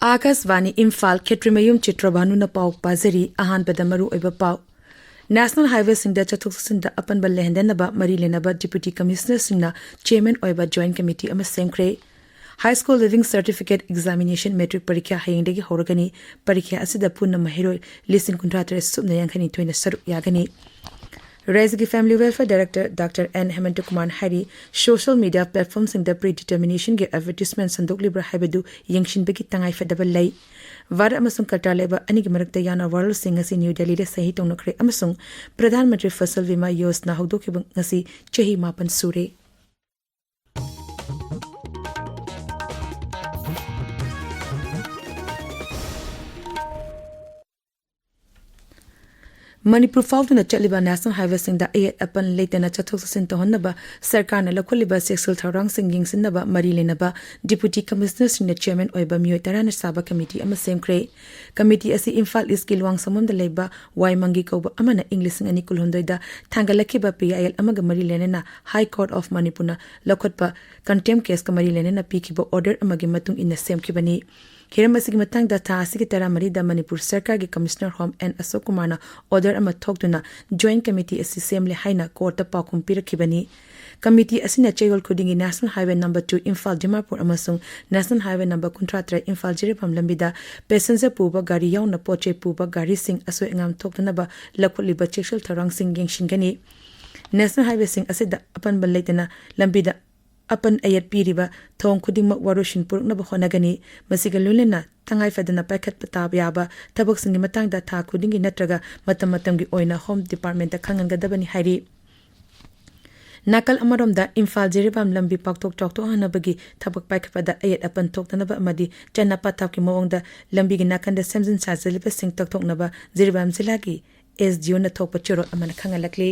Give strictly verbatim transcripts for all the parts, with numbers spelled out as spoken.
ꯑꯥꯀꯥꯁꯕꯥꯅꯤ ꯏꯝꯐꯥꯜ, ꯈꯦꯇ꯭ꯔꯤꯃꯌꯨꯝ ꯆꯤꯇ꯭ꯔꯕꯥꯅꯨꯅ ꯄꯥꯎ ꯄꯥꯖꯔꯤ꯫ ꯑꯍꯥꯟꯕꯗ ꯃꯔꯨꯑꯣꯏꯕ ꯄꯥꯎ꯫ ꯅꯦꯁꯅꯦꯜ ꯍꯥꯏꯋꯦꯁꯤꯡꯗ ꯆꯠꯊꯣꯛ ꯆꯠꯁꯤꯟꯗ ꯑꯄꯟꯕ ꯂꯩꯍꯟꯗꯅꯕ ꯃꯔꯤ ꯂꯩꯅꯕ ꯗꯤꯄ꯭ꯌꯨꯇꯤ ꯀꯃꯤꯁꯅꯔꯁꯤꯡꯅ ꯆꯤꯌꯔꯃꯦꯟ ꯑꯣꯏꯕ ꯖꯣꯏꯟꯠ ꯀꯃꯤꯇꯤ ꯑꯃ ꯁꯦꯝꯈ꯭ꯔꯦ꯫ High school leaving certificate examination matric ꯄꯔꯤꯈ꯭ꯌꯥ ꯍꯌꯦꯡꯗꯒꯤ ꯍꯧꯔꯒꯅꯤ꯫ ꯄꯔꯤꯈ꯭ꯌꯥ ꯑꯁꯤꯗ ꯄꯨꯟꯅ ꯃꯍꯩꯔꯣꯏ ꯂꯤꯁꯤꯡ ꯀꯨꯟꯊ꯭ꯔꯥ ꯇꯔꯦꯠ ꯁꯨꯞꯅ ꯌꯥꯡꯈꯩ ꯅꯤꯊꯣꯏꯅ ꯁꯔꯨꯛ ꯌꯥꯒꯅꯤ꯫ ꯔꯥꯖ꯭ꯌꯒꯤ family welfare director doctor N Hemanta ꯀꯨꯃꯥꯔꯅ ꯍꯥꯏꯔꯤ, ꯁꯣꯁꯤꯌꯦꯜ ꯃꯤꯗꯤꯌꯥ ꯄ꯭ꯂꯦꯠꯐꯣꯔꯝꯁꯤꯡꯗ ꯄ꯭ꯔꯤ ꯗꯤꯇꯔꯃꯤꯅꯦꯁꯟꯒꯤ ꯑꯦꯗꯚꯔꯇꯤꯁꯃꯦꯟꯠ ꯁꯟꯗꯣꯛꯂꯤꯕ꯭ꯔꯥ ꯍꯥꯏꯕꯗꯨ ꯌꯦꯡꯁꯤꯟꯕꯒꯤ ꯇꯉꯥꯏꯐꯗꯕ ꯂꯩ꯫ ꯚꯥꯔꯠ ꯑꯃꯁꯨꯡ ꯀꯇꯥꯔ ꯂꯩꯕꯥꯛ ꯑꯅꯤꯒꯤ ꯃꯔꯛꯇ ꯌꯥꯅ ꯋꯥꯔꯣꯜꯁꯤꯡ ꯉꯁꯤ ꯅ꯭ꯌꯨ ꯗꯦꯜꯂꯤꯗ ꯁꯍꯤ ꯇꯧꯅꯈ꯭ꯔꯦ ꯑꯃꯁꯨꯡ ꯄ꯭ꯔꯙꯥꯟ ꯃꯟꯇ꯭ꯔꯤ ꯐꯁꯜ ꯕꯤꯃꯥ ꯌꯣꯖꯅꯥ ꯍꯧꯗꯣꯛꯈꯤꯕ ꯉꯁꯤ ꯆꯍꯤ ꯃꯥꯄꯟ ꯁꯨꯔꯦ꯫ ꯃꯅꯤꯄꯨꯔ ꯐꯥꯎꯗꯨꯅ ꯆꯠꯂꯤꯕ ꯅꯦꯁꯅꯦꯜ ꯍꯥꯏꯋꯦꯁꯤꯡꯗ ꯑꯌꯦꯠ ꯑꯄꯟ ꯂꯩꯇꯅ ꯆꯠꯊꯣꯛ ꯆꯠꯁꯤꯟ ꯇꯧꯍꯟꯅꯕ ꯁꯔꯀꯥꯔꯅ ꯂꯧꯈꯠꯂꯤꯕ ꯆꯦꯛꯁꯤꯜ ꯊꯧꯔꯥꯡꯁꯤꯡ ꯌꯦꯡꯁꯤꯟꯅꯕ ꯃꯔꯤ ꯂꯩꯅꯕ ꯗꯤꯄ꯭ꯌꯨꯇꯤ ꯀꯃꯤꯁꯅꯔꯁꯤꯡꯅ ꯆꯤꯌꯔꯃꯦꯟ ꯑꯣꯏꯕ ꯃꯤꯑꯣꯏ ꯇꯔꯥꯅ ꯁꯥꯕ ꯀꯃꯤꯇꯤ ꯑꯃ ꯁꯦꯝꯈ꯭ꯔꯦ꯫ ꯀꯃꯤꯇꯤ ꯑꯁꯤ ꯏꯝꯐꯥꯜ ꯏꯁꯀꯤ ꯂꯨꯋꯥꯡꯁꯪꯕꯝꯗ ꯂꯩꯕ ꯋꯥꯏ ꯃꯪꯒꯤ ꯀꯧꯕ ꯑꯃꯅ ꯏꯪ ꯂꯤꯁꯤꯡ ꯑꯅꯤ ꯀꯨꯟꯍꯨꯝꯗꯣꯏꯗ ꯊꯥꯡꯒꯠꯂꯛꯈꯤꯕ ꯄꯤ ꯑꯥꯏ ꯑꯦꯜ ꯑꯃꯒ ꯃꯔꯤ ꯂꯩꯅꯅ ꯍꯥꯏ ꯀꯣꯔꯠ ꯑꯣꯐ ꯃꯅꯤꯄꯨꯔꯅ ꯂꯧꯈꯠꯄ ꯀꯟꯇꯦꯝ ꯀꯦꯁꯀ ꯃꯔꯤ ꯂꯩꯅꯅ ꯄꯤꯈꯤꯕ ꯑꯣꯔꯗꯔ ꯑꯃꯒꯤ ꯃꯇꯨꯡ ꯏꯟꯅ ꯁꯦꯝꯈꯤꯕꯅꯤ꯫ ꯍꯤꯔꯝ ꯑꯁꯤꯒꯤ ꯃꯇꯥꯡꯗ ꯊꯥ ꯑꯁꯤꯒꯤ ꯇꯔꯥꯃꯔꯤꯗ ꯃꯅꯤꯄꯨꯔ ꯁꯔꯀꯥꯔꯒꯤ ꯀꯃꯤꯁꯅꯔ ꯍꯣꯝ ꯑꯦꯟ ꯑꯁꯣꯛ ꯀꯨꯃꯥꯔꯅ ꯑꯣꯔꯗꯔ ꯑꯃ ꯊꯣꯛꯇꯨꯅ ꯖꯣꯏꯟꯠ ꯀꯃꯤꯇꯤ ꯑꯁꯤ ꯁꯦꯝꯂꯦ ꯍꯥꯏꯅ ꯀꯣꯔꯠꯇ ꯄꯥꯎꯈꯨꯝ ꯄꯤꯔꯛꯈꯤꯕꯅꯤ꯫ ꯀꯃꯤꯇꯤ ꯑꯁꯤꯅ ꯆꯌꯣꯜ ꯈꯨꯗꯤꯡꯒꯤ national highway number two Imphal Dimapur ꯑꯃꯁꯨꯡ ꯅꯦꯁꯅꯦꯜ ꯍꯥꯏꯋꯦ ꯅꯝꯕꯔ ꯀꯨꯟꯊ꯭ꯔꯥ ꯇꯔꯦꯠ ꯏꯝꯐꯥꯜ ꯖꯤꯔꯤꯕꯥꯝ ꯂꯝꯕꯤꯗ ꯄꯦꯁꯦꯟꯖꯔ ꯄꯨꯕ ꯒꯥꯔꯤ ꯌꯥꯎꯅ ꯄꯣꯠ ꯆꯩ ꯄꯨꯕ ꯒꯥꯔꯤꯁꯤꯡ ꯑꯁꯣꯏ ꯑꯉꯥꯝ ꯊꯣꯛꯇꯅꯕ ꯂꯧꯈꯠꯂꯤꯕ ꯆꯦꯛꯁꯤꯜ ꯊꯧꯔꯥꯡꯁꯤꯡ ꯌꯦꯡꯁꯤꯟꯒꯅꯤ꯫ ꯅꯦꯁꯅꯦꯜ ꯍꯥꯏꯋꯦꯁꯤꯡ ꯑꯁꯤꯗ ꯑꯄꯟꯕ ꯂꯩꯇꯅ ꯂꯝꯕꯤꯗ ꯑꯄꯟ ꯑꯌꯦꯠ ꯄꯤꯔꯤꯕ ꯊꯧꯑꯣꯡ ꯈꯨꯗꯤꯡꯃꯛ ꯋꯥꯔꯣꯏꯁꯤꯟ ꯄꯨꯔꯛꯅꯕ ꯍꯣꯠꯅꯒꯅꯤ꯫ ꯃꯁꯤꯒ ꯂꯣꯏꯅꯅ ꯇꯉꯥꯏ ꯐꯗꯅ ꯄꯥꯏꯈꯠꯄ ꯇꯥꯕ ꯌꯥꯕ ꯊꯕꯛꯁꯤꯡꯒꯤ ꯃꯇꯥꯡꯗ ꯊꯥ ꯈꯨꯗꯤꯡꯒꯤ ꯅꯠꯇ꯭ꯔꯒ ꯃꯇꯝ ꯃꯇꯝꯒꯤ ꯑꯣꯏꯅ ꯍꯣꯝ ꯗꯤꯄꯥꯔꯠꯃꯦꯟꯠꯇ ꯈꯪꯍꯟꯒꯗꯕꯅꯤ ꯍꯥꯏꯔꯤ꯫ ꯅꯥꯀꯜ ꯑꯃꯔꯣꯝꯗ ꯏꯝꯐꯥꯜ ꯖꯤꯔꯤꯕꯥꯝ ꯂꯝꯕꯤ ꯄꯥꯛꯊꯣꯛ ꯆꯥꯎꯊꯣꯛꯍꯟꯅꯕꯒꯤ ꯊꯕꯛ ꯄꯥꯏꯈꯠꯄꯗ ꯑꯌꯦꯠ ꯑꯄꯟ ꯊꯣꯛꯇꯅꯕ ꯑꯃꯗꯤ ꯆꯠꯅ ꯄꯊꯥꯞꯀꯤ ꯃꯑꯣꯡꯗ ꯂꯝꯕꯤꯒꯤ ꯅꯥꯀꯟꯗ ꯁꯦꯝꯖꯤꯟ ꯁꯥꯖꯤꯜꯂꯤꯕꯁꯤꯡ ꯇꯧꯊꯣꯛꯅꯕ ꯖꯤꯔꯤꯕꯥꯝ ꯖꯤꯂꯥꯒꯤ ꯑꯦꯁ ꯗꯤ ꯑꯣꯅ ꯊꯣꯛꯄ ꯆꯦꯔꯣꯜ ꯑꯃꯅ ꯈꯪꯍꯜꯂꯛꯂꯤ꯫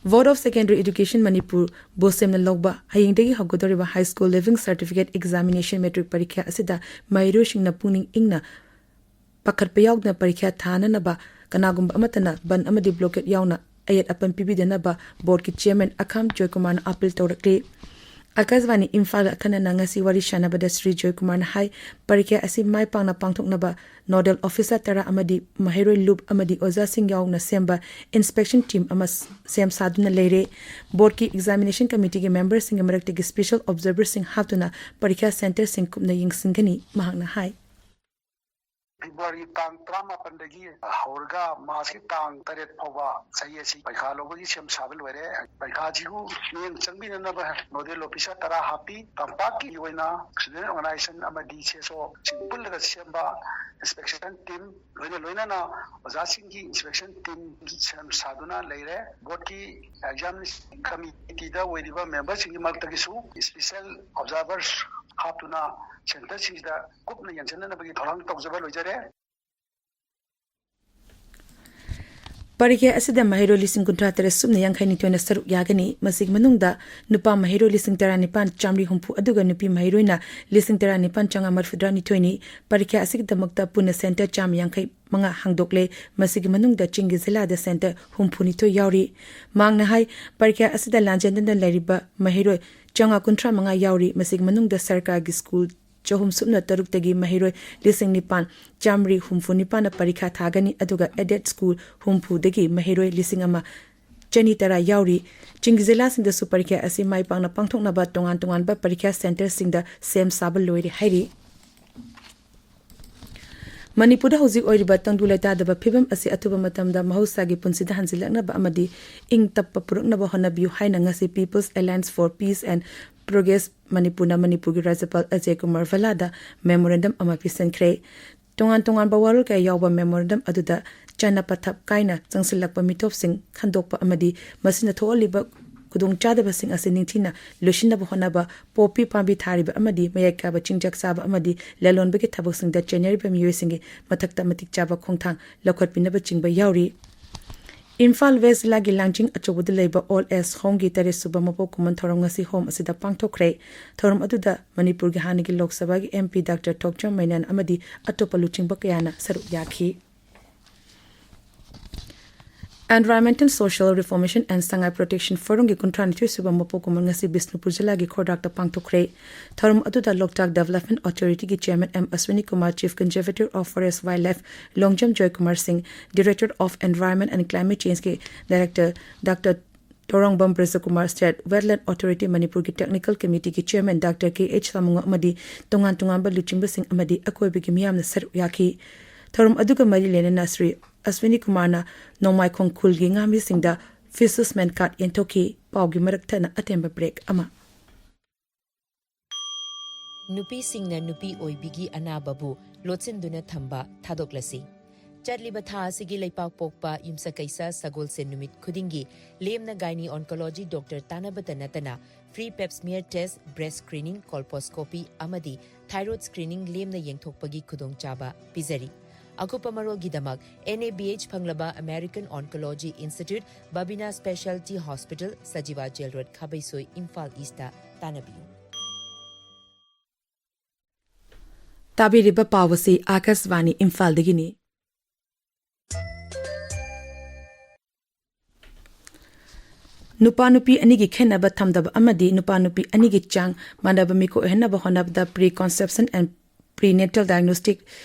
Board of Secondary Education Manipur, ꯕꯣꯁꯦꯝꯅ ꯂꯧꯕ ꯍꯌꯦꯡꯗꯒꯤ ꯍꯧꯒꯗꯧꯔꯤꯕ high school leaving certificate examination matric ꯄꯔꯤꯈ꯭ꯌꯥ ꯑꯁꯤꯗ ꯃꯍꯩꯔꯣꯏꯁꯤꯡꯅ ꯄꯨꯛꯅꯤꯡ ꯏꯪꯅ ꯄꯥꯈꯠꯄ ꯌꯥꯎꯗꯅ ꯄꯔꯤꯈ꯭ꯌꯥ ꯊꯥꯅꯅꯕ ꯀꯅꯥꯒꯨꯝꯕ ꯑꯃꯠꯇꯅ ꯕꯟ ꯑꯃꯗꯤ ꯕ꯭ꯂꯣꯀꯦꯠ ꯌꯥꯎꯅ ꯑꯌꯦꯠ ꯑꯄꯟ ꯄꯤꯕꯤꯗꯅꯕ ꯕꯣꯔꯗꯀꯤ ꯆꯤꯌꯔꯃꯦꯟ ꯑꯈꯥꯝ ꯖꯣꯏꯀꯨꯃꯥꯔꯅ ꯑꯥꯄꯤꯜ ꯇꯧꯔꯛꯂꯤ꯫ ꯑꯀꯥꯁꯕꯥꯅꯤ ꯏꯝꯐꯥꯜꯒ ꯑꯈꯟꯅꯅ ꯉꯁꯤ ꯋꯥꯔꯤ ꯁꯥꯟꯅꯕꯗ ꯁ꯭ꯔꯤ ꯖꯣꯏꯀꯨꯃꯥꯔꯅ ꯍꯥꯏ, ꯄꯔꯤꯈ꯭ꯌꯥ ꯑꯁꯤ ꯃꯥꯏ ꯄꯥꯛꯅ ꯄꯥꯡꯊꯣꯛꯅꯕ ꯅꯣꯗꯦꯜ ꯑꯣꯐꯤꯁꯥꯔ ꯇꯔꯥ ꯑꯃꯗꯤ ꯃꯍꯩꯔꯣꯏ ꯂꯨꯞ ꯑꯃꯗꯤ ꯑꯣꯖꯥꯁꯤꯡ ꯌꯥꯎꯅ ꯁꯦꯝꯕ ꯏꯟꯁꯄꯦꯛꯁꯟ ꯇꯤꯝ ꯑꯃ ꯁꯦꯝ ꯁꯥꯗꯨꯅ ꯂꯩꯔꯦ꯫ ꯕꯣꯔꯗꯀꯤ ꯑꯦꯛꯖꯥꯃꯤꯅꯦꯁꯟ ꯀꯃꯤꯇꯤꯒꯤ ꯃꯦꯝꯕꯔꯁꯤꯡꯒꯤ ꯃꯔꯛꯇꯒꯤ ꯁ꯭ꯄꯦꯁꯦꯜ ꯑꯣꯕꯖꯥꯔꯚꯔꯁꯤꯡ ꯍꯥꯞꯇꯨꯅ ꯄꯔꯤꯈ꯭ꯌꯥ ꯁꯦꯟꯇꯔꯁꯤꯡ ꯀꯨꯞꯅ ꯌꯦꯡꯁꯤꯟꯒꯅꯤ, ꯃꯍꯥꯛꯅ ꯍꯥꯏ꯫ ꯐꯦꯕ꯭ꯔꯨꯋꯥꯔꯤ ꯇꯥꯡ ꯇꯔꯥꯃꯥꯄꯟꯗꯒꯤ ꯍꯧꯔꯒ ꯃꯥꯔꯆꯀꯤ ꯇꯥꯡ ꯇꯔꯦꯠ ꯐꯥꯎꯕ ꯆꯍꯤ ꯑꯁꯤ ꯄꯩꯈꯥ ꯂꯧꯕꯒꯤ ꯁꯦꯝ ꯁꯥꯕ ꯂꯣꯏꯔꯦ꯫ ꯄꯩꯈꯥꯁꯤꯕꯨ ꯃꯤꯠꯌꯦꯡ ꯆꯪꯕꯤꯅꯅꯕ ꯅꯣꯗꯦꯜ ꯑꯣꯐꯤꯁꯥꯔ ꯇꯔꯥ ꯍꯥꯞꯄꯤ꯫ ꯇꯝꯄꯥꯛꯀꯤ ꯑꯣꯏꯅ ꯁ꯭ꯇꯨꯗꯦꯟ ꯑꯣꯔꯒꯅꯥꯏꯖꯦꯁꯟ ꯑꯃꯗꯤ ꯁꯤ ꯑꯦꯁ ꯑꯣꯁꯤꯡ ꯄꯨꯜꯂꯒ ꯁꯦꯝꯕ ꯏꯟꯁꯄꯦꯛꯁꯟ ꯇꯤꯝ, ꯂꯣꯏꯅ ꯂꯣꯏꯅꯅ ꯑꯣꯖꯥꯁꯤꯡꯒꯤ ꯏꯟꯁꯄꯦꯛꯁꯟ ꯇꯤꯝ ꯁꯦꯝ ꯁꯥꯗꯨꯅ ꯂꯩꯔꯦ꯫ ꯕꯣꯔꯗꯀꯤ ꯑꯦꯛꯖꯥꯃꯤꯅꯦꯁꯟ ꯀꯃꯤꯇꯤꯗ ꯑꯣꯏꯔꯤꯕ ꯃꯦꯝꯕꯔꯁꯤꯡꯒꯤ ꯃꯔꯛꯇꯒꯤꯁꯨ ꯏꯁꯄꯤꯁꯦꯜ ꯑꯣꯕꯖꯥꯔꯚꯔꯁ ꯍꯥꯞꯇꯨꯅ ꯁꯦꯟꯇꯔꯁꯤꯡꯁꯤꯗ ꯀꯨꯞꯅ ꯌꯦꯡꯁꯤꯟꯅꯅꯕꯒꯤ ꯊꯧꯔꯥꯡ ꯇꯧꯖꯕ ꯂꯣꯏꯖꯔꯦ꯫ ꯄꯔꯤꯈ꯭ꯌꯥ ꯑꯁꯤꯗ ꯃꯍꯩꯔꯣꯏ ꯂꯤꯁꯤꯡ ꯀꯨꯟꯊ꯭ꯔꯥ ꯇꯔꯦꯠ ꯁꯨꯞꯅ ꯌꯥꯡꯈꯩ ꯅꯤꯊꯣꯏꯅ ꯁꯔꯨꯛ ꯌꯥꯒꯅꯤ꯫ ꯃꯁꯤꯒꯤ ꯃꯅꯨꯡꯗ ꯅꯨꯄꯥ ꯃꯍꯩꯔꯣꯏ ꯂꯤꯁꯤꯡ ꯇꯔꯥꯅꯤꯄꯥꯟ ꯆꯥꯃꯔꯤ ꯍꯨꯝꯐꯨ ꯑꯗꯨꯒ ꯅꯨꯄꯤ ꯃꯍꯩꯔꯣꯏꯅ ꯂꯤꯁꯤꯡ ꯇꯔꯥꯅꯤꯄꯥꯟ ꯆꯥꯝꯃꯉꯥ ꯃꯔꯤꯐꯨꯇꯔꯥ ꯅꯤꯊꯣꯏꯅꯤ꯫ ꯄꯔꯤꯈ꯭ꯌꯥ ꯑꯁꯤꯒꯤꯗꯃꯛꯇ ꯄꯨꯟꯅ ꯁꯦꯟꯇꯔ ꯆꯥꯝꯃ ꯌꯥꯡꯈꯩ ꯃꯉꯥ ꯍꯥꯡꯗꯣꯛꯂꯦ꯫ ꯃꯁꯤꯒꯤ ꯃꯅꯨꯡꯗ ꯆꯤꯡꯒꯤ ꯖꯤꯂꯥꯗ ꯁꯦꯟꯇꯔ ꯍꯨꯝꯐꯨꯅꯤꯊꯣꯏ ꯌꯥꯎꯔꯤ꯫ ꯃꯍꯥꯛꯅ ꯍꯥꯏ, ꯄꯔꯤꯈ꯭ꯌꯥ ꯑꯁꯤꯗ ꯂꯥꯟꯖꯦꯟꯗꯨꯅ ꯂꯩꯔꯤꯕ ꯃꯍꯩꯔꯣꯏ ꯆꯥꯝꯃꯉꯥ ꯀꯨꯟꯊ꯭ꯔꯥ ꯃꯉꯥ ꯌꯥꯎꯔꯤ꯫ ꯃꯁꯤꯒꯤ ꯃꯅꯨꯡꯗ ꯁꯔꯀꯥꯔꯒꯤ ꯁ꯭ꯀꯨꯜ ꯆꯍꯨꯝ ꯁꯨꯞꯅ ꯇꯔꯨꯛꯇꯒꯤ ꯃꯍꯩꯔꯣꯏ ꯂꯤꯁꯤꯡ ꯅꯤꯄꯥꯟ ꯆꯥꯃꯔꯤ ꯍꯨꯝꯐꯨ ꯅꯤꯄꯥꯟꯅ ꯄꯔꯤꯈꯥ ꯊꯥꯒꯅꯤ, ꯑꯗꯨꯒ ꯑꯦꯗꯦꯗ ꯁ꯭ꯀꯨꯜ ꯍꯨꯝꯐꯨꯗꯒꯤ ꯃꯍꯩꯔꯣꯏ ꯂꯤꯁꯤꯡ ꯑꯃ ꯆꯅꯤ ꯇꯔꯥ ꯌꯥꯎꯔꯤ꯫ ꯆꯤꯡꯒꯤ ꯖꯤꯂꯥꯁꯤꯡꯗꯁꯨ ꯄꯔꯤꯈꯥ ꯑꯁꯤ ꯃꯥꯏ ꯄꯥꯛꯅ ꯄꯥꯡꯊꯣꯛꯅꯕ ꯇꯣꯉꯥꯟ ꯇꯣꯉꯥꯟꯕ ꯄꯔꯤꯈꯥ ꯁꯦꯟꯇꯔꯁꯤꯡꯗ ꯁꯦꯝ ꯁꯥꯕ ꯂꯣꯏꯔꯦ ꯍꯥꯏꯔꯤ꯫ ꯃꯅꯤꯄꯨꯔꯗ ꯍꯧꯖꯤꯛ ꯑꯣꯏꯔꯤꯕ ꯇꯪꯗꯨ ꯂꯩꯇꯥꯗꯕ ꯐꯤꯕꯝ ꯑꯁꯤ ꯑꯊꯨꯕ ꯃꯇꯝꯗ ꯃꯍꯧꯁꯥꯒꯤ ꯄꯨꯟꯁꯤꯗ ꯍꯟꯖꯤꯜꯂꯛꯅꯕ ꯑꯃꯗꯤ ꯏꯪ ꯇꯞꯄ ꯄꯨꯔꯛꯅꯕ ꯍꯣꯠꯅꯕꯤꯌꯨ ꯍꯥꯏꯅ ꯉꯁꯤ People's Alliance for Peace and Progress ꯃꯅꯤꯄꯨꯔꯅ ꯃꯅꯤꯄꯨꯔꯒꯤ ꯔꯥꯖ꯭ꯌꯄꯥꯜ ꯑꯖꯌ ꯀꯨꯃꯥꯔ ꯚꯜꯂꯥꯗ ꯃꯦꯃꯣꯔꯦꯟꯗꯝ ꯑꯃ ꯄꯤꯁꯤꯟꯈ꯭ꯔꯦ꯫ ꯇꯣꯉꯥꯟ ꯇꯣꯉꯥꯟꯕ ꯋꯥꯔꯣꯜ ꯀꯌꯥ ꯌꯥꯎꯕ ꯃꯦꯃꯣꯔꯦꯟꯗꯝ ꯑꯗꯨꯗ ꯆꯠꯅ ꯄꯊꯥꯞ ꯀꯥꯏꯅ ꯆꯪꯁꯤꯜꯂꯛꯄ ꯃꯤꯇꯣꯞꯁꯤꯡ ꯈꯟꯗꯣꯛꯄ ꯑꯃꯗꯤ ꯃꯁꯤꯅ ꯊꯣꯛꯍꯜꯂꯤꯕ ꯈꯨꯗꯣꯡꯆꯥꯗꯕꯁꯤꯡ ꯑꯁꯤ ꯅꯤꯡꯊꯤꯅ ꯂꯣꯏꯁꯤꯟꯅꯕ ꯍꯣꯠꯅꯕ, ꯄꯣꯄꯤ ꯄꯥꯝꯕꯤ ꯊꯥꯔꯤꯕ ꯑꯃꯗꯤ ꯃꯌꯥꯏ ꯀꯥꯕ ꯆꯤꯟꯖꯥꯛ ꯆꯥꯕ ꯑꯃꯗꯤ ꯂꯂꯣꯟꯕꯒꯤ ꯊꯕꯛꯁꯤꯡꯗ ꯆꯦꯟꯅꯔꯤꯕ ꯃꯤꯑꯣꯏꯁꯤꯡꯒꯤ ꯃꯊꯛꯇ ꯃꯇꯤꯛ ꯆꯥꯕ ꯈꯣꯡꯊꯥꯡ ꯂꯧꯈꯠꯄꯤꯅꯕꯆꯤꯡꯕ ꯌꯥꯎꯔꯤ꯫ ꯏꯝꯐꯥꯜ ꯋꯦꯁ ꯖꯤꯂꯥꯒꯤ ꯂꯥꯡꯖꯤꯡ ꯑꯆꯧꯕꯗ ꯂꯩꯕ ꯑꯣꯜ ꯑꯦꯖ ꯍꯣꯝꯒꯤ ꯇꯔꯦꯠ ꯁꯨꯕ ꯃꯄꯣꯛ ꯀꯨꯝꯑꯣꯟ ꯊꯧꯔꯝ ꯉꯁꯤ ꯍꯣꯝ ꯑꯁꯤꯗ ꯄꯥꯡꯊꯣꯛꯈ꯭ꯔꯦ꯫ ꯊꯧꯔꯝ ꯑꯗꯨꯗ ꯃꯅꯤꯄꯨꯔꯒꯤ ꯍꯥꯟꯅꯒꯤ ꯂꯣꯛ ꯁꯚꯥꯒꯤ ꯑꯦꯝ ꯄꯤ ꯗꯥꯛꯇꯔ ꯊꯣꯛꯆꯣꯝ ꯃꯩꯅꯥꯟ ꯑꯃꯗꯤ ꯑꯇꯣꯞꯄ ꯂꯨꯆꯤꯡꯕ ꯀꯌꯥꯅ ꯁꯔꯨꯛ ꯌꯥꯈꯤ꯫ Environmental Social Reformation and Sangai Protection Forumꯒꯤ ꯀꯨꯟꯊ꯭ꯔꯥ ꯅꯤꯊꯣꯏ ꯁꯨꯕ ꯃꯄꯣꯛ ꯀꯨꯝꯑꯣꯟ ꯉꯁꯤ ꯕꯤꯁꯅꯨꯄꯨꯔ ꯖꯤꯂꯥꯒꯤ ꯈꯣꯔꯗꯥꯛꯇ ꯄꯥꯡꯊꯣꯛꯈ꯭ꯔꯦ꯫ ꯊꯧꯔꯝ ꯑꯗꯨꯗ ꯂꯣꯛꯇꯥꯛ Development Authorityꯒꯤ Chairman M Ashwini Kumar, Chief Conservator of Forest Wildlife Longjam Joy Kumar Singh, Director of Environment and Climate Changeꯒꯤ Director doctor Torongbam Brajakumar, State Wetland Authority ꯃꯅꯤꯄꯨꯔꯒꯤ Technical Committeeꯒꯤ Chairman doctor K H Samungou ꯑꯃꯗꯤ ꯇꯣꯉꯥꯟ ꯇꯣꯉꯥꯟꯕ ꯂꯨꯆꯤꯡꯕꯁꯤꯡ ꯑꯃꯗꯤ ꯑꯀꯣꯏꯕꯒꯤ ꯃꯤꯌꯥꯝꯅ ꯁꯔꯨꯛ ꯌꯥꯈꯤ꯫ ꯊꯧꯔꯝ ꯑꯗꯨꯒ ꯃꯔꯤ ꯂꯩꯅꯅ ꯁ꯭ꯔꯤ ꯑꯁ꯭ꯋꯤꯅꯤ ꯀꯨꯃꯥꯔꯅ ꯅꯣꯡꯃꯥꯏꯈꯣꯡ ꯈꯨꯜꯒꯤ ꯉꯥꯃꯤꯁꯤꯡꯗ Fisherman Card ꯌꯦꯟꯊꯣꯛꯈꯤ꯫ ꯄꯥꯎꯒꯤ ꯃꯔꯛ ꯊꯠꯅ ꯑꯇꯦꯟꯕ break ꯑꯃ꯫ ꯅꯨꯄꯤꯁꯤꯡꯅ ꯅꯨꯄꯤ ꯑꯣꯏꯕꯤꯒꯤ ꯑꯅꯥꯕꯕꯨ ꯂꯣꯠꯁꯤꯟꯗꯨꯅ ꯊꯝꯕ ꯊꯥꯗꯣꯛꯂꯁꯤ꯫ ꯆꯠꯂꯤꯕ ꯊꯥ ꯑꯁꯤꯒꯤ ꯂꯩꯄꯥꯛ ꯄꯣꯛꯄ ꯌꯨꯝꯁꯀꯩꯁ ꯁꯒꯣꯜꯁꯦꯟ ꯅꯨꯃꯤꯠ ꯈꯨꯗꯤꯡꯒꯤ ꯂꯦꯝꯅ gynae oncology doctor ꯇꯥꯟꯅꯕꯇ ꯅꯠꯇꯅ free pap smear test, breast screening, colposcopy ꯑꯃꯗꯤ thyroid screening ꯂꯦꯝꯅ ꯌꯦꯡꯊꯣꯛꯄꯒꯤ ꯈꯨꯗꯣꯡꯆꯥꯕ ꯄꯤꯖꯔꯤ꯫ ꯑꯀꯨꯞꯄ ꯃꯔꯣꯜꯒꯤꯗꯃꯛ N A B H ꯐꯪꯂꯕ American Oncology Institute, Babina Specialty Hospital, Sajiwa Jail Road, Khabeisoi, Imphal East ꯇꯥꯟꯅꯕꯤꯌꯨ꯫ ꯇꯥꯕꯤꯔꯤꯕ ꯄꯥꯎ ꯑꯁꯤ ꯑꯥꯀꯥꯁꯕꯥꯅꯤ ꯏꯝꯐꯥꯜꯗꯒꯤꯅꯤ꯫ ꯅꯨꯄꯥ ꯅꯨꯄꯤ ꯑꯅꯤꯒꯤ ꯈꯦꯠꯅꯕ ꯊꯝꯗꯕ ꯑꯃꯗꯤ ꯅꯨꯄꯥ ꯅꯨꯄꯤ ꯑꯅꯤꯒꯤ ꯆꯥꯡ ꯃꯥꯟꯅꯕ ꯃꯤꯀꯣꯛ ꯑꯣꯏꯍꯟꯅꯕ ꯍꯣꯠꯅꯕꯗ Preconception and Prenatal Diagnostic